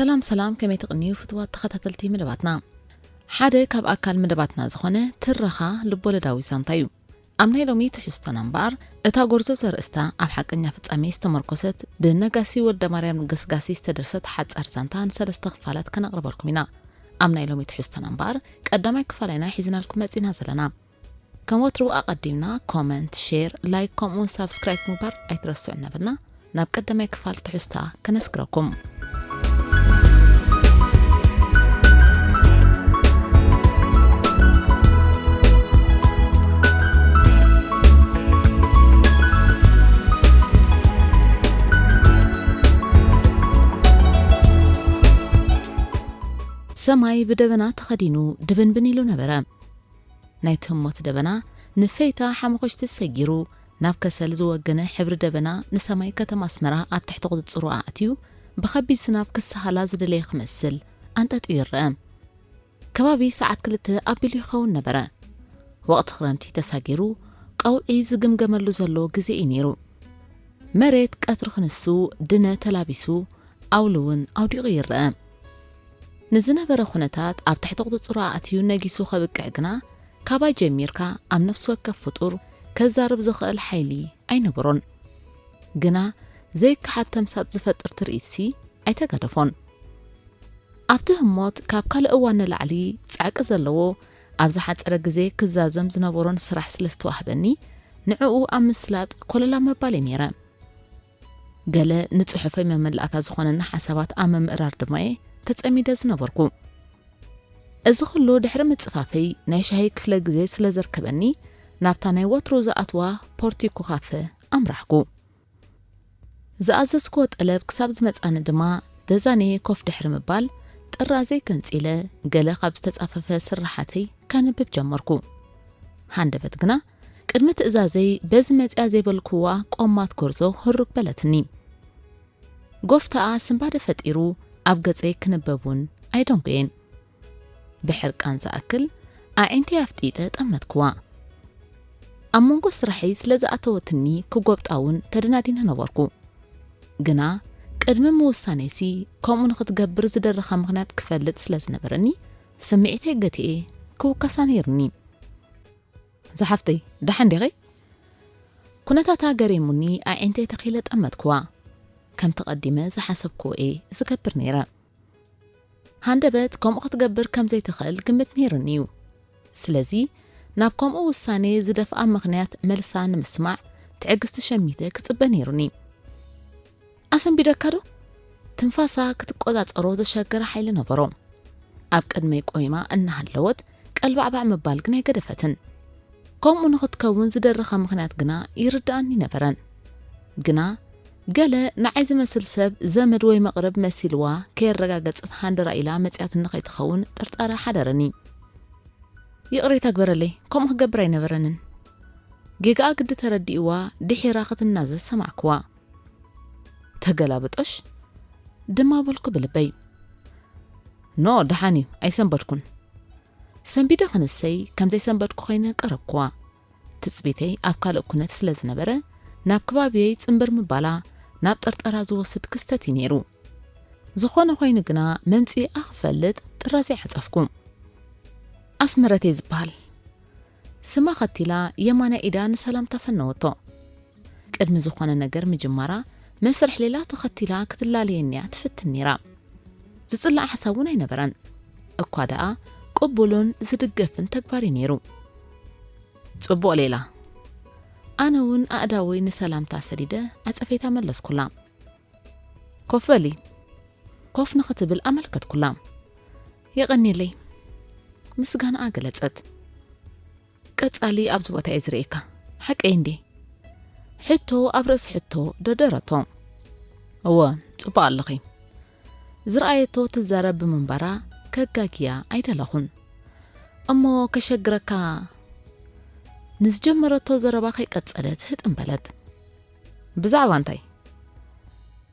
ሰላም ሰላም፣ ከመይ ትቕንዩ ፍትዋት ተኸታተልቲ መደባትና? ሓደ ካብ ኣካል መደባትና ዝኾነ ትረኻ ልቦለዳዊ ዛንታ እዩ። ኣብ ናይ ሎሚ ትሕዝቶና እምበኣር፣ እታ ጎርዞ ዘርእስታ ኣብ ሓቀኛ ፍጻሜ ዝተመርኮሰት ብነጋሲ ወልደማርያም ገስጋሲ ዝተደርሰት ሓጻር ዛንታ ንሰለስተ ክፋላት ከነቕርበልኩም ኢና። ኣብ ናይ ሎሚ ትሕዝቶና እምበኣር ቀዳማይ ክፋል ኢና ሒዝናልኩም መጺና ዘለና። ከም ወትሩ ኣቐዲምና ኮመንት፣ ሼር፣ ላይክ ከምኡውን ሳብስክራይብ ምግባር ኣይትረስዑ እናበልና ናብ ቀዳማይ ክፋል ትሕዝታ ከነስግረኩም። ሰማይ ብደበና ተኸዲኑ ድብንብን ኢሉ ነበረ። ናይ ትህሞት ደበና ንፈይታ ሓመኾሽቲ ሰጊሩ ናብ ከሰል ዝወገነ ሕብሪ ደበና ንሰማይ ከተማ ኣስመራ ኣብ ትሕቲ ቁጽጽሩ ኣእትዩ ብኸቢድ ዝናብ ክሰሃላ ዝደለየ ክመስል ኣንጠጥዩ ይረአ። ከባቢ ሰዓት ክልተ ኣቢሉ ይኸውን ነበረ። ወቕቲ ክረምቲ ተሳጊሩ ቀውዒ ዝግምገመሉ ዘሎ ግዜ እዩ ነይሩ። መሬት ቀትሪ ክንሱ ድነ ተላቢሱ ኣውሊ እውን ኣውዲቑ ይረአ። ንዝነበረ ኩነታት ኣብ ትሕቲ ቁጽጽሩ ኣእትዩ ነጊሱ ከብቅዕ ግና ካባይ ጀሚርካ ኣብ ነፍሲ ወከፍ ፍጡር ከዛርብ ዝኽእል ሓይሊ ኣይነበሮን። ግና ዘይከሓድ ተምሳጥ ዝፈጥር ትርኢትሲ ኣይተጋደፎን። ኣብቲ ህሞት ካብ ካልእ እዋን ንላዕሊ ጻዕቂ ዘለዎ ኣብ ዝሓጸረ ግዜ ክዛዘም ዝነበሮን ስራሕ ስለ ዝተዋህበኒ ንዕኡ ኣብ ምስላጥ ኮለላ ምባል እየ ነይረ። ገለ ንጽሑፈይ መመላእታ ዝኾነኒ ሓሳባት ኣብ ምምእራር ድማ እየ ተጸሚደ ዝነበርኩ። እዚ ኩሉ ድሕሪ ምጽፋፈይ ናይ ሻሂ ክፍለ ግዜ ስለ ዘርከበኒ ናብታ ናይ ወትሩ ዝኣትዋ ፖርቲኮ ካፈ ኣምራሕኩ። ዝኣዘዝክዎ ጠለብ ክሳብ ዝመጻኒ ድማ ገዛንየ ኮፍ ድሕሪ ምባል ጥራዘይ ገንጺለ ገለ ካብ ዝተጻፈፈ ስርሓተይ ከንብብ ጀመርኩ። ሃንደበት ግና ቅድሚ ትእዛዘይ በዚ መጽያ ዘይበልክዋ ቆማት ጎርዞ ህሩግ በለትኒ። ጎፍታኣ ስንባደ ፈጢሩ ኣብ ገጸይ ክንበብ እውን ኣይደንጎየን። ብሕርቃን ዝኣክል ኣዒንተይ ኣፍጢጠ ጠመትክዋ። ኣብ መንጎ ስራሐይ ስለ ዝኣተወትኒ ክጎብጣ እውን ተደናዲነ ነበርኩ። ግና ቅድሚ ምውሳነይሲ ከምኡ ንኽትገብር ዝደረኻ ምኽንያት ክፈልጥ ስለ ዝነበረኒ ስምዒተይ ገቲኤ ክውከሳ ነይሩኒ። ዝሓፍተይ፣ ደሓን ዲኺ? ኩነታታ ገሪሙኒ ኣዒንተይ ተኺለ ጠመትክዋ። ከምቲ ቀዲመ ዝሓሰብክዎ እየ ዝገብር ነይረ። ሃንደበት ከምኡ ክትገብር ከም ዘይትኽእል ግምት ነይሩኒ እዩ። ስለዚ ናብ ከምኡ ውሳኔ ዝደፍኣ ምኽንያት መልሳ ንምስማዕ ትዕግስቲ ሸሚተ ክጽበ ነይሩኒ። ኣሰንቢደካ ዶ? ትንፋሳ ክትቆጻጸሮ ዘሸገረ ሓይሊ ነበሮ። ኣብ ቅድመይ ቆይማ እናሃለወት ቀልባዕባዕ ምባል ግን ኣይገደፈትን። ከምኡ ንኽትከውን ዝደረኻ ምኽንያት ግና ይርድኣኒ ነበረን። ግና ገለ ንዓይ ዝመስል ሰብ ዘመድ ወይ መቕርብ መሲልዋ ከየረጋገጸት ሃንደራ ኢላ መጺኣትኒ ከይትኸውን ጥርጣረ ሓደረኒ። ይቕሬታ ግበረለይ፣ ከምኡ ክገብር ኣይነበረንን። ጌጋኣ ግዲ ተረዲእዋ ድሒራ ክትናዘዝ ሰማዕክዋ። ተገላብጦሽ ድማ በልኩ ብልበይ። ኖ፣ ደሓን እዩ፣ ኣይሰንበድኩን። ሰንቢደ ክንሰይ ከም ዘይሰንበድኩ ኮይነ ቀረብክዋ። ትጽቢተይ ኣብ ካልእ ኩነት ስለ ዝነበረ ናብ ከባቢየይ ጽንብር ምባላ ናብ ጠርጠራ ዝወስድ ክስተት እዩ ነይሩ። ዝኾነ ኮይኑ ግና መምጽኢኣ ክፈልጥ ጥራዘይ ዓጸፍኩ። ኣስመረት እየ ዝበሃል። ስማ ኸቲላ የማናይ ኢዳ ንሰላምታ ፈነወቶ። ቅድሚ ዝኾነ ነገር ምጅማራ መስርሕ ሌላ ተኸቲላ ክትላለየኒ እያ ትፍትን ነይራ። ዝጽላእ ሓሳብ እውን ኣይነበረን። እኳ ደኣ ቅቡልን ዝድገፍን ተግባር እዩ ነይሩ። ጽቡቕ ሌላ። ኣነ እውን ኣእዳወይ ንሰላምታ ሰዲደ ዓጸፌታ መለስኩላ። ኮፍ በሊ። ኮፍ ንኽትብል ኣመልከትኩላ። የቐንየለይ። ምስጋናኣ ገለጸት። ቀጻሊ ኣብዚ ቦታ እየ ዝርእየካ። ሓቀይ እንዴ? ሕቶ ኣብ ርእሲ ሕቶ ደርደረቶ። እወ፣ ጽቡቕ ኣለኺ። ዝረኣየቶ ትዛረብ ብምንባራ ከጋግያ ኣይደለኹን። እሞ ከሸግረካ ንዝጀመረቶ ዘረባ ከይቀጸለት ህጥም በለት። ብዛዕባ እንታይ?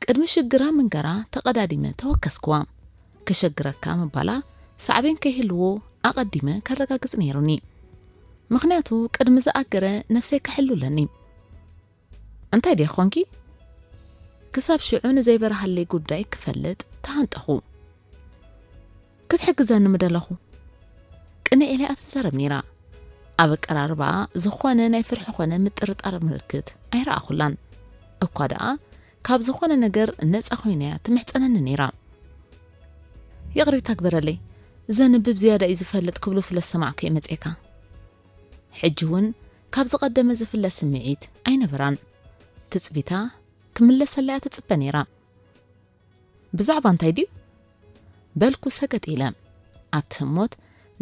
ቅድሚ ሽግራ ምንጋራ ተቐዳዲመ ተወከስክዋ። ከሸግረካ ምባላ ሳዕቤን ከይህልዎ ኣቐዲመ ከረጋግጽ ነይሩኒ። ምኽንያቱ ቅድሚ ዝኣገረ ነፍሰይ ከሕሉ ኣለኒ። እንታይ ድየ ኾንኪ? ክሳብ ሽዑ ንዘይበርሃለይ ጉዳይ ክፈልጥ ተሃንጠኹ። ክትሕግዘኒ ምደለኹ። ቅንዕ ኢላ እያ ትዛረብ ነይራ። ኣብ ኣቀራርባ ዝኾነ ናይ ፍርሒ ኾነ ምጥርጣር ምልክት ኣይረኣኹላን። እኳ ደኣ ካብ ዝኾነ ነገር ነጻ ኮይና እያ ትምሕጸነኒ ነይራ። ይቕሬታ ግበረለይ፣ ዘንብብ ዝያዳ እዩ ዝፈልጥ ክብሉ ስለ ዝሰማዕኩ እየ መጺኤካ። ሕጂ እውን ካብ ዝቐደመ ዝፍለ ስምዒት ኣይነበራን። ትጽቢታ ክምለሰላ እያ ትጽበ ነይራ። ብዛዕባ እንታይ ድዩ? በልኩ ሰገጥ ኢለ። ኣብቲ ህሞት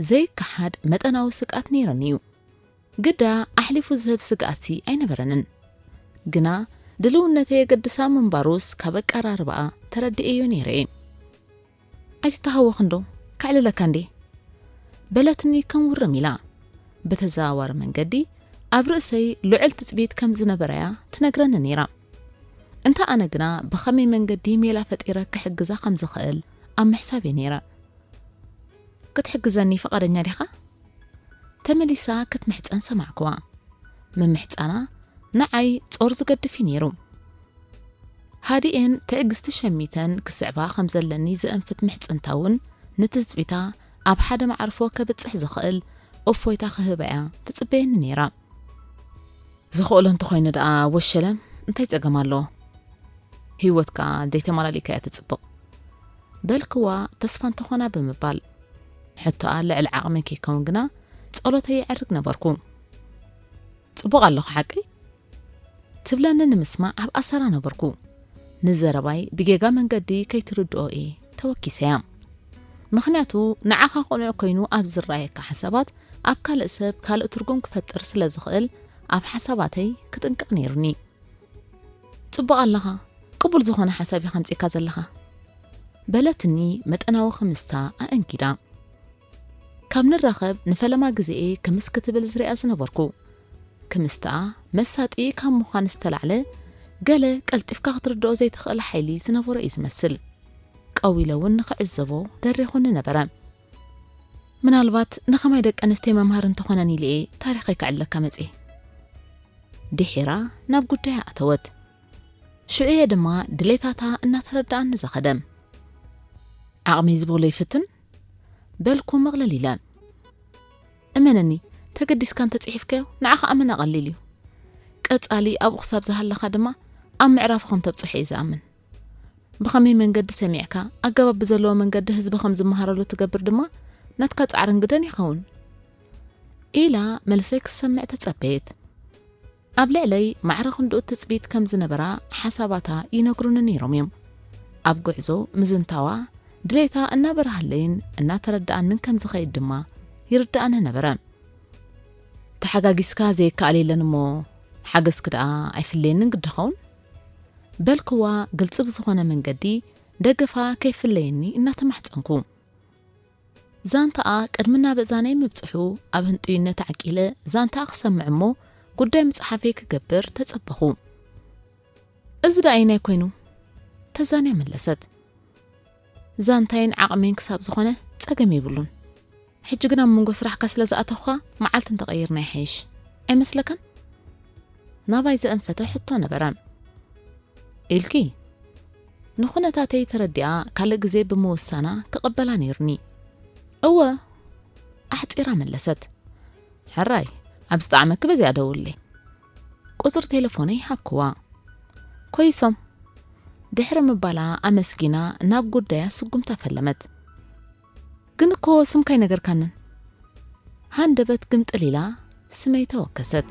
ዘይከሓድ መጠናዊ ስግኣት ነይረኒ እዩ። ግዳ ኣሕሊፉ ዝህብ ስግኣትሲ ኣይነበረንን። ግና ድልውነተይ የገድሳ ምንባሩስ ካብ ኣቀራርባኣ ተረዲኤዮ ነይረ እየ። ኣይትተሃወኽን ዶ? ከዕልለካ እንዴ? በለትኒ ከም ውርም ኢላ። ብተዘዋዋሪ መንገዲ ኣብ ርእሰይ ልዑል ትጽቢት ከም ዝነበረያ ትነግረኒ ነይራ። እንተ ኣነ ግና ብኸመይ መንገዲ ሜላ ፈጢረ ክሕግዛ ከም ዝኽእል ኣብ ምሕሳብ እየ ነይረ። ክትሕግዘኒ ፍቓደኛ ዲኻ? ተመሊሳ ክትምሕጸን ሰማዕኩዋ። ምምሕጻና ንዓይ ጾር ዝገድፍ እዩ ነይሩ። ሃዲኤን ትዕግስቲ ሸሚተን ክስዕባ ከም ዘለኒ ዘእንፍት ምሕጽንታ እውን ንትጽቢታ ኣብ ሓደ መዓርፎ ከብጽሕ ዝኽእል እፎይታ ክህባ እያ ትጽበየኒ ነይራ። ዝኽእሎ እንተኾይኑ ደኣ ወሸለ እንታይ ጸገም ኣለዎ? ህይወትካ ዘይተመላሊእካ እያ ትጽብቕ። በልክዋ ተስፋ እንተኾና ብምባል። ሕቶኣ ልዕሊ ዓቕመይ ከይከውን ግና ጸሎተይ የዕርግ ነበርኩ። ጽቡቕ ኣለኹ ሓቀይ? ትብለኒ ንምስማዕ ኣብ ኣሰራ ነበርኩ። ንዘረባይ ብጌጋ መንገዲ ከይትርድኦ እየ ተወኪሰያ። ምኽንያቱ ንዓኻ ቅኑዕ ኮይኑ ኣብ ዝረኣየካ ሓሳባት ኣብ ካልእ ሰብ ካልእ ትርጉም ክፈጥር ስለ ዝኽእል ኣብ ሓሳባተይ ክጥንቀቕ ነይሩኒ። ጽቡቕ ኣለኻ፣ ቅቡል ዝኾነ ሓሳብ ኢኻ ኣምጺእካ ዘለኻ። በለትኒ መጠናዊ ክምስታ ኣእንጊዳ። ካብ ንራኸብ ንፈለማ ግዜ'የ ክምስ ክትብል ዝሪኣ ዝነበርኩ። ክምስትኣ መሳጢ ካብ ምዃን ዝተላዕለ ገለ ቀልጢፍካ ክትርድኦ ዘይትኽእል ሓይሊ ዝነበሮ እዩ ዝመስል። ቀው ኢለ እውን ንኽዕዘቦ ደሪኹኒ ነበረ። ምናልባት ንኸማይ ደቂ ኣንስትዮ መምሃሪ እንተኾነን ኢለ እየ ታሪኸይ ከዕልለካ መጽየ። ድሒራ ናብ ጉዳያ ኣተወት። ሽዑ'የ ድማ ድሌታታ እናተረድኣኒ ዘኸደ። ዓቕመይ ዝበሎ ይፍትን በልኩ መቕለል ኢለ። እመነኒ፣ ተገዲስካ እንተጽሒፍካዮ ንዓኻ ኣመና ቀሊል እዩ። ቀጻሊ ኣብኡ ክሳብ ዝሃለኻ ድማ ኣብ ምዕራፉ ከም ተብጽሖ እየ ዝኣምን። ብኸመይ መንገዲ ሰሚዕካ ኣገባብ ብዘለዎ መንገዲ ህዝቢ ከም ዝመሃረሉ ትገብር ድማ ናትካ ጻዕርን ግደን ይኸውን። ኢላ መልሰይ ክሰምዕ ተጸበየት። ኣብ ልዕለይ ማዕረ ክንድኡ ትጽቢት ከም ዝነበራ ሓሳባታ ይነግሩኒ ነይሮም እዮም። ኣብ ጉዕዞ ምዝንታዋ ድሌታ እናበርሃለይን እናተረድኣንን ከም ዝኸይድ ድማ ይርድኣኒ ነበረ። ተሓጋጊዝካ ዘይከኣል የለን እሞ ሓገዝኪ ደኣ ኣይፍለየንን ግዲ ኸውን? በልክዋ ግልጺ ብዝኾነ መንገዲ ደገፋ ከይፍለየኒ እናተማሕጸንኩ። ዛንታኣ ቅድሚ ናብ እዛነይ ምብጽሑ ኣብ ህንጡይነት ዓቂለ ዛንታኣ ክሰምዕ እሞ ጉዳይ ምጽሓፈይ ክገብር ተጸበኹ። እዚ ደኣ ኣየናይ ኮይኑ? ተዛንያ መለሰት። ዛንታይን ዓቕመይን ክሳብ ዝኾነ ጸገም የብሉን። ሕጂ ግን ኣብ መንጎ ስራሕካ ስለ ዝኣተኹኻ መዓልቲ እንተቐይርና ይሓይሽ ኣይመስለካን? ናባይ ዘእንፈተ ሕቶ ነበረ። ኢልኪ ንኹነታተይ ተረዲኣ ካልእ ግዜ ብምውሳና ክቕበላ ነይሩኒ። እወ፣ ኣሕጺራ መለሰት። ሕራይ፣ ኣብ ዝጠዓመኪ በዚኣ ደውልለይ። ቁጽሪ ቴሌፎነይ ሃብክዋ። ኮይሶም ድሕሪ ምባላ ኣመስጊና ናብ ጉዳያ ስጉምታ ፈለመት። ግን እኮ ስምካ ኣይነገርካንን። ሃንደበት ግምጥል ኢላ ስመይ ተወከሰት።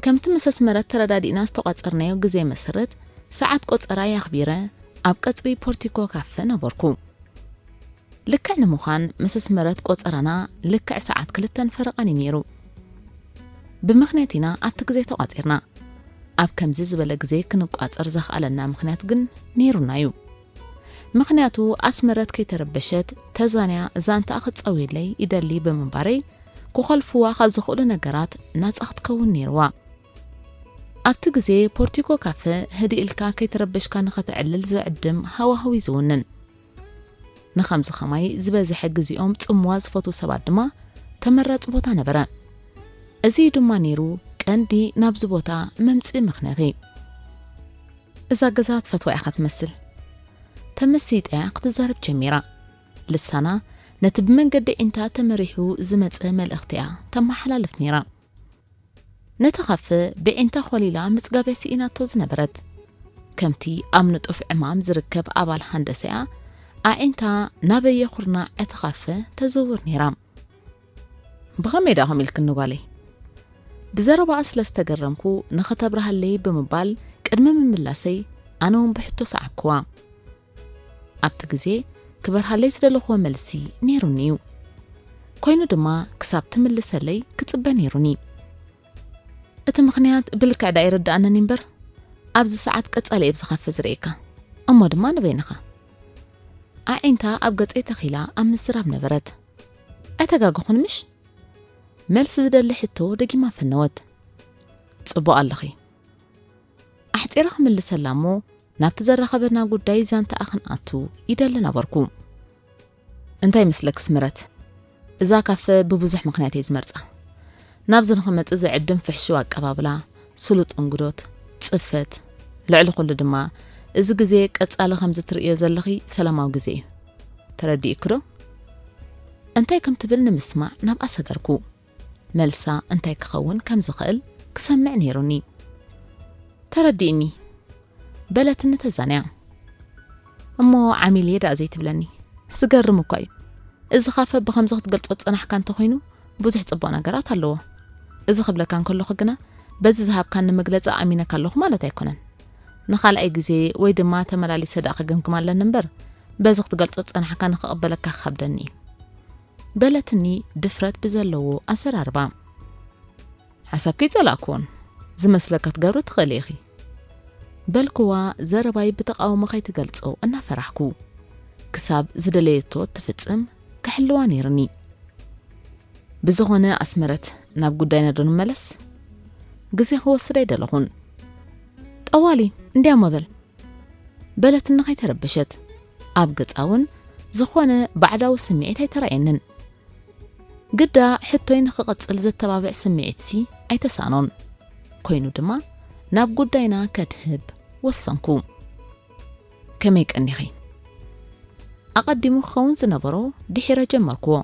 ከምቲ ምስ ኣስመረት ተረዳዲእና ዝተቋጸርናዮ ግዜ መሰረት ሰዓት ቆጸራይ ኣኽቢረ ኣብ ቀጽሪ ፖርቲኮ ካፈ ነበርኩ። ልክዕ ንምዃን ምስ ኣስመረት ቆጸራና ልክዕ ሰዓት ክልተን ፈረቓን እዩ ነይሩ። ብምኽንያት ኢና ኣብቲ ግዜ ተቋጺርና። ኣብ ከምዚ ዝበለ ግዜ ክንቋጸር ዘኽኣለና ምኽንያት ግን ነይሩና እዩ። ምኽንያቱ ኣስመረት ከይተረበሸት ተዛንያ ዛንታኣ ክትጸውየለይ ይደሊ ብምንባረይ ክኾልፍዋ ካብ ዝኽእሉ ነገራት ናጻ ክትከውን ነይርዋ። ኣብቲ ግዜ ፖርቲኮ ካፈ ህድእ ኢልካ ከይተረበሽካ ንኸተዕልል ዝዕድም ሃዋህው እዩ ዝውንን። ንኸምዚ ኸማይ ዝበዝሐ ግዜኦም ጽምዋ ዝፈትዉ ሰባት ድማ ተመራጺ ቦታ ነበረ። እዚ ድማ ነይሩ ቀንዲ ናብዚ ቦታ መምጽኢ ምኽንያተይ። እዛ ገዛ ትፈትዋ ኢኻ ትመስል። ተመሲጣ ክትዛረብ ጀሚራ። ልሳና ነቲ ብመንገዲ ዒንታ ተመሪሑ ዝመጸ መልእኽቲ እያ ተመሓላልፍ ነይራ። ነቲ ካፈ ብዒንታ ኾሊላ ምጽጋብ እያ ስኢናቶ ዝነበረት። ከምቲ ኣብ ንጡፍ ዕማም ዝርከብ ኣባል ሃንደሰ እያ ኣዒንታ ናበየ ኩርናዕ እቲ ካፈ ተዘውር ነይራ። ብኸመይ ደኣ ከምኡ ኢልክኒ ጓለይ? ብዘረባኣ ስለ ዝተገረምኩ ንኸተብርሃለይ ብምባል ቅድሚ ምምላሰይ ኣነ እውን ብሕቶ ሰዓብክዋ። ኣብቲ ግዜ ክበርሃለይ ዝደለኹዎ መልሲ ነይሩኒ እዩ። ኮይኑ ድማ ክሳብ ትምልሰለይ ክጽበ ነይሩኒ። እቲ ምኽንያት ብልክዕ ደኣ ኣይርድኣንን እምበር ኣብዚ ሰዓት ቀጻሊ እየ ብዝኻፈ ዝርእየካ። እሞ ድማ ንበይንኻ። ኣዒንታ ኣብ ገጸይ ተኺላ ኣብ ምዝራብ ነበረት። ኣይተጋገኹን ምሽ? መልሲ ዝደሊ ሕቶ ደጊማ ፈነወት። ጽቡቕ ኣለኺ። ኣሕጺረ ክምልሰላ እሞ ናብቲ ዘራኸበና ጉዳይ ዛንታኣ ክንኣቱ ይደሊ ነበርኩ። እንታይ ይመስለኪ ስምረት? እዛ ካፈ ብብዙሕ ምኽንያት እየ ዝመርጻ። ናብዚ ንኽመጽእ ዝዕድም ፍሕሽው ኣቀባብላ፣ ስሉጥ እንግዶት፣ ጽፈት፣ ልዕሊ ኩሉ ድማ እዚ ግዜ ቀጻሊ ከምዚ ትርእዮ ዘለኺ ሰላማዊ ግዜ እዩ። ተረዲእኪ ዶ? እንታይ ከም ትብል ንምስማዕ ናብኣ ሰገርኩ። መልሳ እንታይ ክኸውን ከም ዝኽእል ክሰምዕ ነይሩኒ። ተረዲእኒ በለትኒ ተዛንያ። እሞ ዓሚል እየ ደኣ ዘይትብለኒ? ዝገርም እኳ እዩ። እዚ ካፈ ብኸምዚ ክትገልጾ ዝጸናሕካ እንተኾይኑ ብዙሕ ጽቡቕ ነገራት ኣለዎ። እዚ ክብለካ እንከለኹ ግና በዚ ዝሃብካኒ መግለጺ ኣሚነካ ኣለኹ ማለት ኣይኮነን። ንኻልኣይ ግዜ ወይ ድማ ተመላሊሰ ደኣ ክግምግም ኣለኒ እምበር በዚ ክትገልጾ ዝጸናሕካ ንኽቕበለካ ክኸብደኒ እዩ። በለትኒ ድፍረት ብዘለዎ ኣዘራርባ። ሓሳብኪ ኣይጸላእክዎን። ዝመስለካ ክትገብሪ ትኽእሊ ኢኺ። በልክዋ ዘረባይ ብተቓውሞ ከይትገልጾ እናፈራሕኩ። ክሳብ ዝደለየቶ እትፍጽም ክሕልዋ ነይርኒ። ብዝኾነ ኣስመረት ናብ ጉዳይና ዶ ንመለስ? ግዜ ክወስድ ኣይደለኹን። ጠዋሊ እንድያ እሞ በል። በለትኒ ከይተረበሸት። ኣብ ገጻ እውን ዝኾነ ባዕዳዊ ስምዒት ኣይተራእየንን። ግዳ ሕቶይ ንኽቕጽል ዘተባብዕ ስምዒትሲ ኣይተሳእኖን። ኮይኑ ድማ ናብ ጉዳይና ከድህብ ወሰንኩ። ከመይ ቀኒኺ? ኣቐዲሙ ክኸውን ዝነበሮ ድሒረ ጀመርክዎ።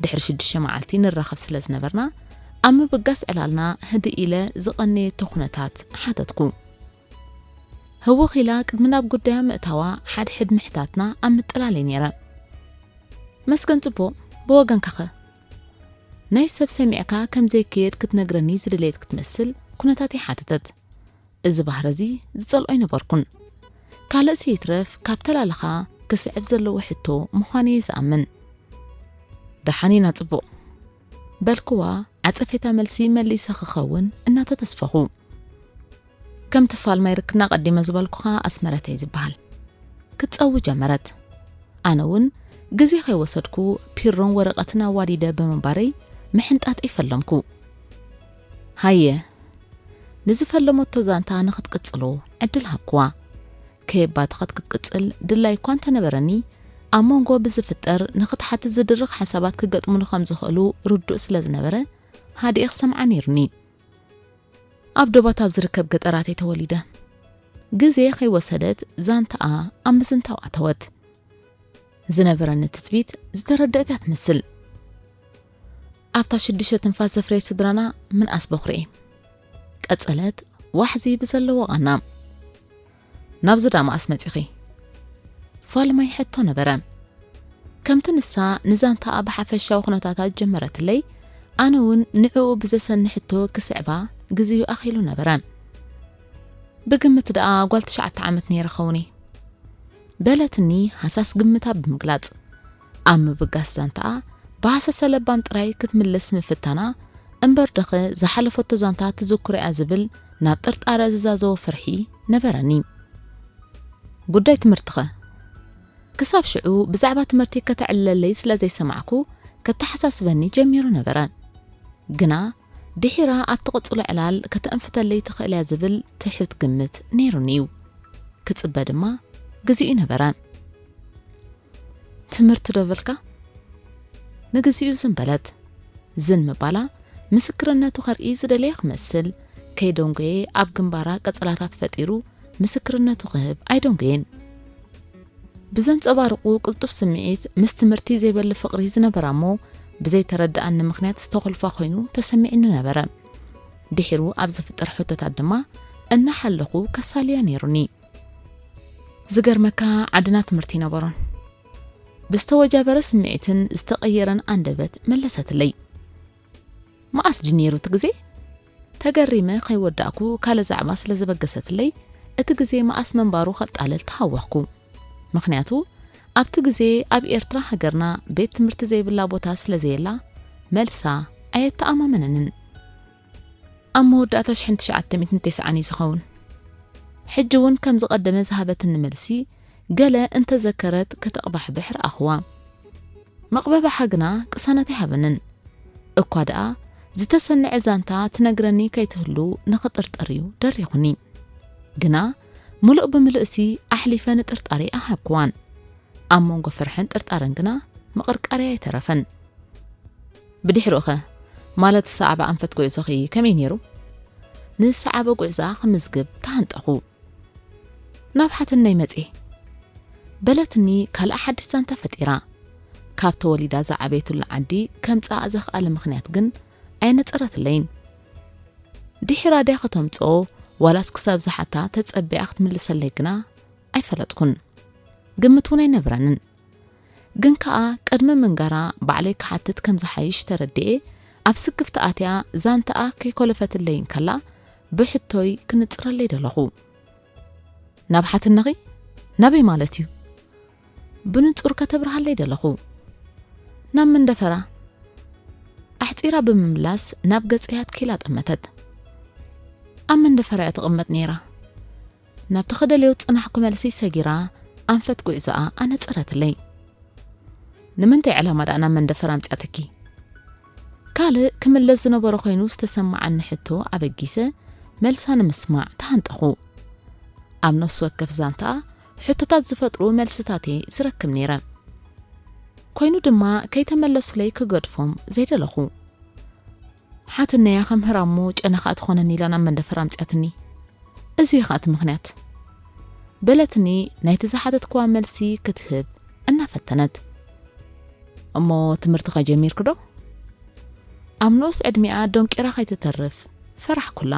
ድሕሪ ሽዱሽተ መዓልቲ ንራኸብ ስለ ዝነበርና ኣብ ምብጋስ ዕላልና ህድእ ኢለ ዝቐነየቶ ኩነታት ሓተትኩ። ህውኽ ኢላ ቅድሚ ናብ ጉዳያ ምእታዋ ሓድሕድ ምሕታትና ኣብ ምጥላል እየ ነይረ። መስገን ጽቡቕ፣ ብወገንካኸ? ናይ ሰብ ሰሚዕካ ከም ዘይክየድ ክትነግረኒ ዝደለየት ክትመስል ኩነታተይ ሓተተት። እዚ ባህሪ እዚ ዝጸልኦ ኣይነበርኩን። ካልእሲ ይትረፍ ካብ ተላልኻ ክስዕብ ዘለዎ ሕቶ ምዃኑ እየ ዝኣምን። ደሓን ኢና ጽቡቕ በልክዋ ዓጸፌታ መልሲ መሊሰ ክኸውን እናተተስፈኹ። ከምቲ ፋልማይ ርክና ቀዲመ ዝበልኩኻ ኣስመረት እየ ዝበሃል። ክትጸዊ ጀመረት። ኣነ እውን ግዜ ከይወሰድኩ ፒሮን ወረቐትን ኣዋዲደ ብምንባረይ ምሕንጣጠይ ፈለምኩ። ሃየ ንዝፈለመቶ ዛንታ ንኽትቅጽሎ ዕድል ሃብክዋ። ከየባተኸት ክትቅጽል ድላይ እኳ እንተነበረኒ ኣብ መንጎ ብዝፍጠር ንኽትሓትት ዝድርኽ ሓሳባት ክገጥሙኒ ከም ዝኽእሉ ርዱእ ስለ ዝነበረ ሃዲኤ ክሰምዓ ነይሩኒ። ኣብ ዶባት ኣብ ዝርከብ ገጠራት እየ ተወሊደ። ግዜ ከይወሰደት ዛንታኣ ኣብ ምዝንታው ኣተወት። ዝነበረኒ ትጽቢት ዝተረደእት እያ ትመስል። ኣብታ ሽዱሽተ ትንፋስ ዘፍረየት ስድራና ምንኣስ በኹሪ እየ። ቀጸለት ዋሕዚ ብዘለዎ ቓና። ናብዚ ዳኣ መኣስ መጺኺ? ፋልማይ ሕቶ ነበረ። ከምቲ ንሳ ንዛንታኣ ብሓፈሻዊ ኩነታታ ጀመረትለይ፣ ኣነ እውን ንዕኡ ብዘሰኒ ሕቶ ክስዕባ ግዜኡ ኣኺሉ ነበረ። ብግምት ደኣ ጓል ትሽዓተ ዓመት ነይረ ኸውን እየ። በለትኒ ሃሳስ ግምታ ብምግላጽ። ኣብ ምብጋስ ዛንታኣ ብሃሰሰ ለባም ጥራይ ክትምልስ ምፍታና እምበር ደኸ ዝሓለፈቶ ዛንታ ትዝክሮ እያ ዝብል ናብ ጥርጣረ ዝዛዘወ ፍርሒ ነበረኒ። ጉዳይ ትምህርትኸ? ክሳብ ሽዑ ብዛዕባ ትምህርቲ ከተዕልለለይ ስለ ዘይሰማዕኩ ከተሓሳስበኒ ጀሚሩ ነበረ። ግና ድሒራ ኣብ ትቕጽሎ ዕላል ከተእንፍተለይ ትኽእል እያ ዝብል ትሑት ግምት ነይሩኒ እዩ። ክጽበ ድማ ግዜኡ ነበረ። ትምህርቲ ዶ በልካ? ንግዜኡ ዝም በለት። ዝን ምባላ ምስክርነቱ ከርኢ ዝደለየ ክመስል፣ ከይደንጎየ ኣብ ግንባራ ቀጸላታት ፈጢሩ ምስክርነቱ ክህብ ኣይደንጎየን። ብዘንጸባርቑ ቅልጡፍ ስምዒት፣ ምስ ትምህርቲ ዘይበሊ ፍቕሪ ዝነበራ እሞ ብዘይተረድኣኒ ምኽንያት ዝተኾልፋ ኮይኑ ተሰሚዕኒ ነበረ። ድሒሩ ኣብ ዝፍጠር ሕቶታት ድማ እናሓለኹ ከሳልያ ነይሩኒ። ዝገርመካ፣ ዓድና ትምህርቲ ይነበሮን። ብዝተወጃበረ ስምዒትን ዝተቐየረን ኣንደበት መለሰትለይ። መኣስ ድዩ ነይሩ እቲ ግዜ? ተገሪመ ከይወዳእኩ ካልእ ዛዕባ ስለ ዝበገሰትለይ፣ እቲ ግዜ መኣስ ምንባሩ ከጣልል ተሃወኽኩ። ምኽንያቱ፣ ኣብቲ ግዜ ኣብ ኤርትራ ሃገርና ቤት ትምህርቲ ዘይብላ ቦታ ስለ ዘየላ፣ መልሳ ኣየተኣማመነንን። ኣብ መወዳእታ ሽሕን ትሽዓተ ሚእትን ተስዓን እዩ ዝኸውን። ሕጂ እውን ከም ዝቐደመ ዝሃበትኒ መልሲ፣ ገለ እንተዘከረት ከተቕባሕብሕ ረኣኽዋ። መቕበባሓ ግና ቅሳነት ኣይሃበንን። እኳ ደኣ ዝተሰንዐ ዛንታ ትነግረኒ ከይትህሉ ንኽጥርጥር እዩ ደሪኹኒ። ግና ምሉእ ብምሉእሲ ኣሕሊፈ ንጥርጣሬ ኣይሃብክዋን። ኣብ መንጎ ፍርሕን ጥርጣረን ግና ምቕርቃርያ ኣይተረፈን። ብድሕሪኡኸ፣ ማለት ዝሰዓበ ኣንፈት ጉዕዞኺ ከመይ ነይሩ? ንዝሰዓበ ጉዕዞኣ ክምዝግብ ተሃንጠኹ። ናብ ሓትነይ መጽየ። በለትኒ ካልኣ ሓድሽ ዛንታ ፈጢራ። ካብ ተወሊዳ ዝዓበየትሉ ዓዲ ከምጽኣ ዘኽኣለ ምኽንያት ግን ኣየነጸረትለይን። ድሒራ ድያ ከተምጽኦ ዋላስ ክሳብ ዝሓታ ተጸቢኣ ክትምልሰለይ ግና ኣይፈለጥኩን። ግምት እውን ኣይነበረንን። ግን ከኣ ቅድሚ ምንጋራ ባዕለይ ክሓትት ከም ዝሓይሽ ተረዲኤ፣ ኣብ ስክፍቲ ኣትያ ዛንታኣ ከይኮለፈትለይ እንከላ ብሕቶይ ክንጽረለይ ደለኹ። ናብ ሓትነኺ? ናበይ ማለት እዩ? ብንጹር ከተብርሃለይ ደለኹ። ናብ መንደፈራ። ኣሕጺራ ብምምላስ ናብ ገጸይ ኣትኪላ ጠመተት። ኣብ መንደፈራ እያ ትቕመጥ ነይራ። ናብቲ ክደልዮ ዝጸናሕኩ መልሲ ሰጊራ ኣንፈት ጉዕዞኣ ኣነጸረትለይ። ንምንታይ ዕላማ ደኣ ናብ መንደፈራ ኣምጺኣትኪ? ካልእ ክምለስ ዝነበሮ ኮይኑ ዝተሰማዓኒ ሕቶ ኣበጊሰ መልሳ ንምስማዕ ተሃንጠኹ። ኣብ ነፍሲ ወከፍ ዛንታኣ ሕቶታት ዝፈጥሩ መልስታት'የ ዝረክብ ነይረ። ኮይኑ ድማ ከይተመለሱለይ ክገድፎም ዘይደለኹ። ሓትነያ ከም ህራሞ ጨና ኸኣ ትኾነኒ ኢላ ናብ መንደፈራ ኣምጺኣትኒ። እዚ እዩ ኸኣ እቲ ምኽንያት። በለትኒ ናይቲ ዝሓተትክዋ መልሲ ክትህብ እናፈተነት። እሞ ትምህርትኸ ጀሚርኪ ዶ? ኣብ ንኡስ ዕድሚኣ ደንቂራ ከይትተርፍ ፈራሕኩላ።